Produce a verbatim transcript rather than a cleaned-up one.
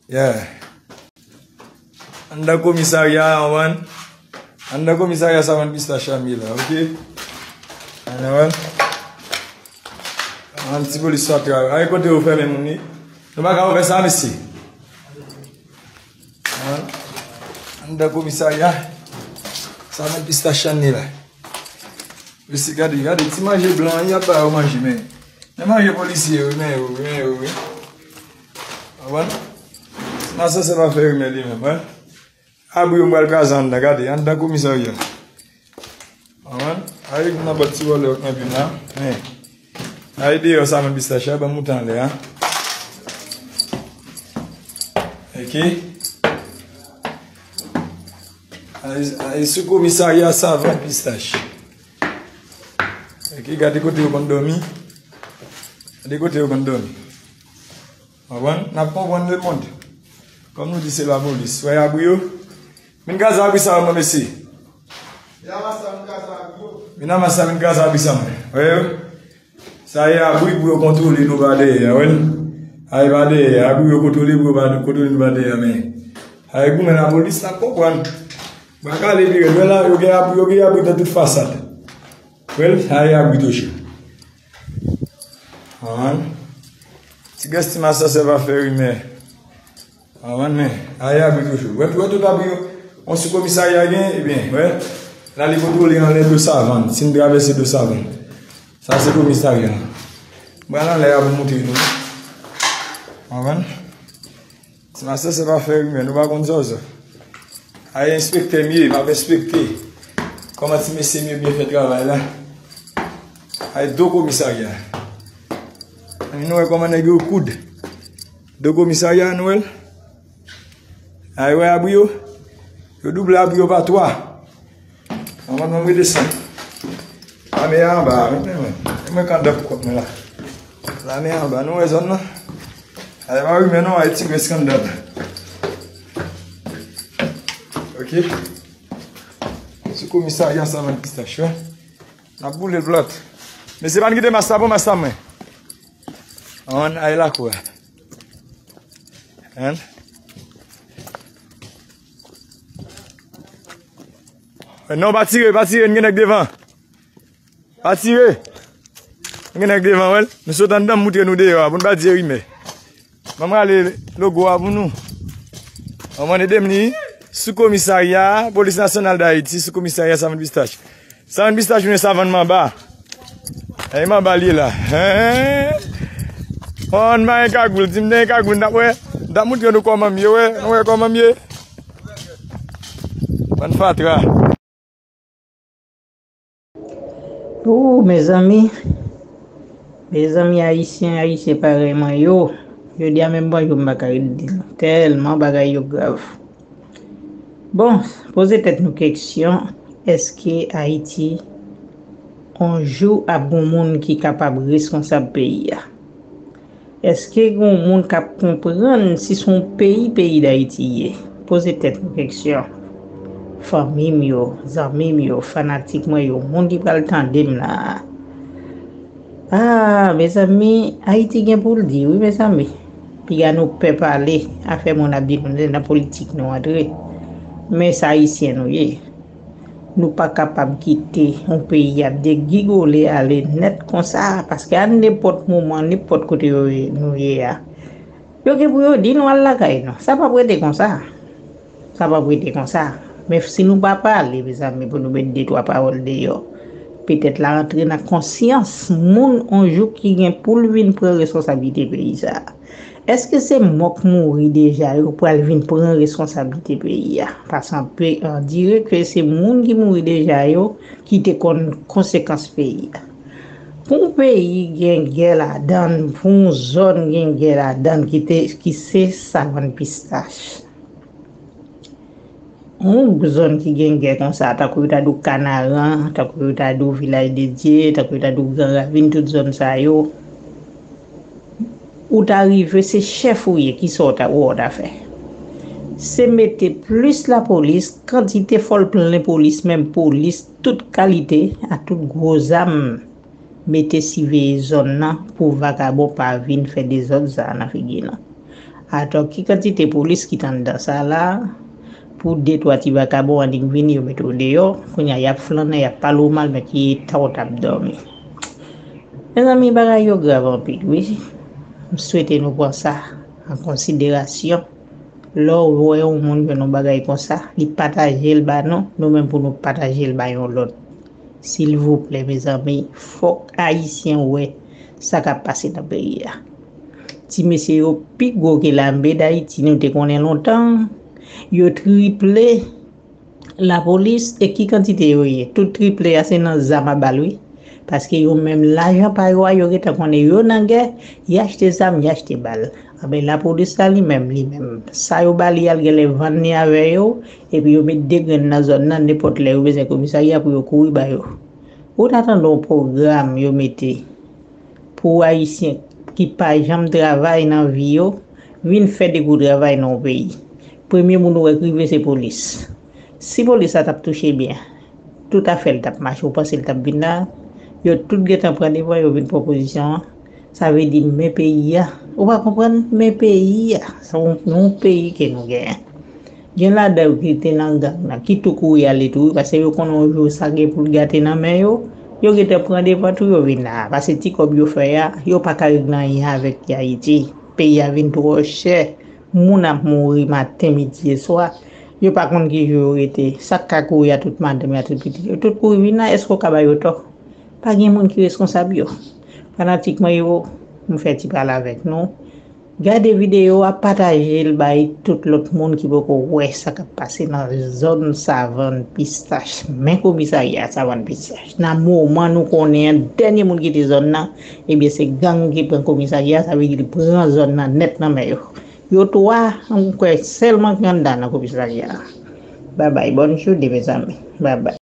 Yeah. Anndan komisarya a, w konprann? Anndan komisarya Savann Pistach la m ye la, oke? Anndan, w konprann? An ti polis sou ap travay. Ay, kote yo fèmen moun li. Nou pa ka ouvè sa, mesye. An, anndan komisarya Savann Pistach la n ye la. Mesye, gade, gade, ti manje blan, y ap ba yo manje, men. Men manje polisye yo, men yo, men yo, wi. W konprann? Ti masè pa fè rimè li menm, wi. Abri yo m pral kraze anndan, gade, anndan komisarya. Konprann? Ay, nan bòt ti vòlè yo k nan pi m la. Men. Ay, deyò Savann Pistach la, ban m moute anlè a. Oke. Ay, ay, sou komisarya Savann Pistach. Oke, gade kote yo konn dòmi. Gade kote yo konn dòmi. Konprann? N ap konprann lemonn. Kòm nou di se lapolis. Wè abri yo. Vin kraze abri sa yo, mwen, mesye. Vin anmase sa, vin kraze abri sa, mwen. Wè yo? Sa e abri pou yo kontwole nou pa dèyè, wè l? Ay pa dèyè, abri yo kontwole pou yo pa kontwole nou pa dèyè, men. Ay goumen lapolis, n ap konprann. Bwa kale pi rèd, wè la, yo gen abri, yo gen abri nan tout fasad. Wè l, ay abri touche. Konprann? Ti gès ti masè pa fè rimè. Konprann, men, ay abri toujou. Wè, wè tout abri yo. On sou komisarya gen, ebyen, wè. La li kontwole anlè do Savann. Si n travèse do Savann. Sa se komisarya. Mwen anlè a pou montre nou. Konprann? Ti masè pa fè rimè, nou pa konn zòzò. Ay enspektè m ye, m ap enspekte. Kòman ti mesye m yo byen fè travay la? Ay do komisarya. Ann nou wè kòman nèg yo koud. Do komisarya, nou wè l? Ay wè abri yo. Yo double abri yo pa twa. Anvan nou redesann. Lame a anba a, men, men, men. Men mwen kanndap kòk mwen la. Lame a anba, nou wè zòn nan? Ay pa rimè non, ay ti gès kanndap. Oke. Sou komisarya Savann Pistach, wè. N ap boule l plat. Mesye, pa n kite mas la, pran mas la mwen. Ann, ay lakou a. Ann. Non, pa tire, pa tire, n gen nèg devan. Pa tire. N gen nèg devan, wè l. Nou sot anndan, m moutre nou deyò a, pou n pa di rimè. Ban m rale logo a pou nou. Ann, ede m li. Sou komisarya, Polis Nasyonal d Ayiti, sou komisarya Savann Pistach. Savann Pistach vin Savann Manba. E Manba li ye la. Hen? Ann, m pa gen kagoul, di m te gen kagoul, n t ap wè. N t ap moutre nou kòman m ye, wè. Nou wè kòman m ye. Bann fatra. Ooh, mezanmi. Mezanmi ayisyen, ayisyen parèy mwen yo. Jodi a menm bonjou m pa ka ret di l. Tèlman bagay yo grav. Bon, poze tèt nou keksyon, èske Ayiti, on jou ap gon moun ki kapab reskonsab peyi a? Èske gen yon moun k ap konprann si se yon peyi, peyi Dayiti ye? Poze tèt nou keksyon. Fanmi m yo, zanmi m yo, fanatik mwen yo, moun ki pral tande m la a. Ah, mezanmi, Ayiti gen pou l di, wi, mezanmi. Piga nou pè pale, afè moun ap di nou, se nan politik nou antre. Men se Ayisyen nou ye. Nou pa kapab kite yon peyi ap degigole ale nèt konsa, paske a nenpòt moman, nenpòt kote yo ye, nou ye a, yo gen pou yo di nou al lakay nou. Sa p ap rete konsa. Sa p ap rete konsa. Men si nou pa pale, mezanmi, pou nou met de twa pawòl deyò, petèt l a antre nan konsyans moun on jou ki gen pou l vin pran responsablite peyi sa a. Èske se mò k mouri deja yo pral vin pran responsablite peyi a? Paske on dirait que se moun ki mouri deja yo ki te konn konsekans peyi a. Pou yon peyi gen gè ladan l, pou yon zòn gen gè ladan l, ki te, ki se Savann Pistach. Yon zòn ki gen gè konsa, tankou yo ta di w Kanaran, tankou yo ta di w Vilaj de Dye, tankou yo ta di w Gran Ravin, tout zòn sa yo, ou ta rive, se chèf ou ye, kisa w ta, ou ta fè? Se mete plis lapolis, kantite fò l plen polis, menm polis, tout kalite, a tout gwo zam. Mete siveye zòn nan pou vakabon pa vin fè dezòd sa a nan figi nou. Atò, ki kantite polis ki t anndan sa la? Pou de twa ti vakabon annik vini, yo mete w deyò. Kounye a, y ap flannen, y ap pale w mal, men ki eta w t ap dòmi? Mezanmi, bagay yo grav anpil, wi. M swete nou pran sa an konsiderasyon. Lè w wè yon moun jwenn yon bagay konsa, li pataje l ba nou, nou menm pou nou pataje l ba yon lòt. Silvouplè, mezanmi, fòk Ayisyen wè sa k ap pase nan peyi a. Ti mesye yo pi gwo ke lame d Ayiti nou te konnen lontan. Yo triple lapolis, e ki kantite yo ye? Tout triple a se nan zam a bal, wi. Paske yo menm lajan pa yo a, yo gentan konnen yo nan gè, y achte zam, y achte bal. Anben, lapolis la li menm, li menm, sa yo ba li a, l genlè vann li avè yo, epi yo met de grenn nan zòn nan, nenpòt lè yo bezwen komisarya pou yo kouri ba yo. Ou ta tande yon pwogram yo mete pou Ayisyen ki pa janm travay nan vi yo, vin fè de gwo travay nan yon peyi. Premye moun ou wè k rive se polis. Si polis la t ap touche byen, tout afè l t ap mache, ou panse l t ap vin la? Yo tout gentan pran devan, yo vin pran pozisyon an. Sa vle di, men peyi a. Ou pa konprann? Men peyi a. Se yon, yon peyi ke nou genyen. Gen ladan yo ki te nan gang nan, ki tou kouri ale tou, wi, paske yo konnen yon jou sa gen pou l gate nan men yo. Yo gentan pran devan tou, yo vin la. Paske ti kòb yo fè a, yo pa ka regle anyen avèk li Ayiti. Peyi a vin twò chè. Moun ap mouri maten, midi e swa. Yo pa konn ki jou yo rete. Sa k ka kouri a tout madanm yo, a tout pitit yo, tout kouri vin la, èske w ka ba yo tò? Pa gen moun ki reskonsab yo. Fanatik mwen yo, m fè ti pale avèk nou. Gade videyo a, pataje l bay tout lòt moun ki poko wè sa k ap pase nan zòn Savann Pistach. Men komisarya Savann Pistach. Nan moman nou konnen an, dènye moun kite zòn nan, ebyen se gang ki pran komisarya, sa vle di li pran zòn nan nèt nan men yo. Yo twa, m kwè sèlman ki anndan nan komisarya a. Babay, bòn jounen, mezanmi. Babay.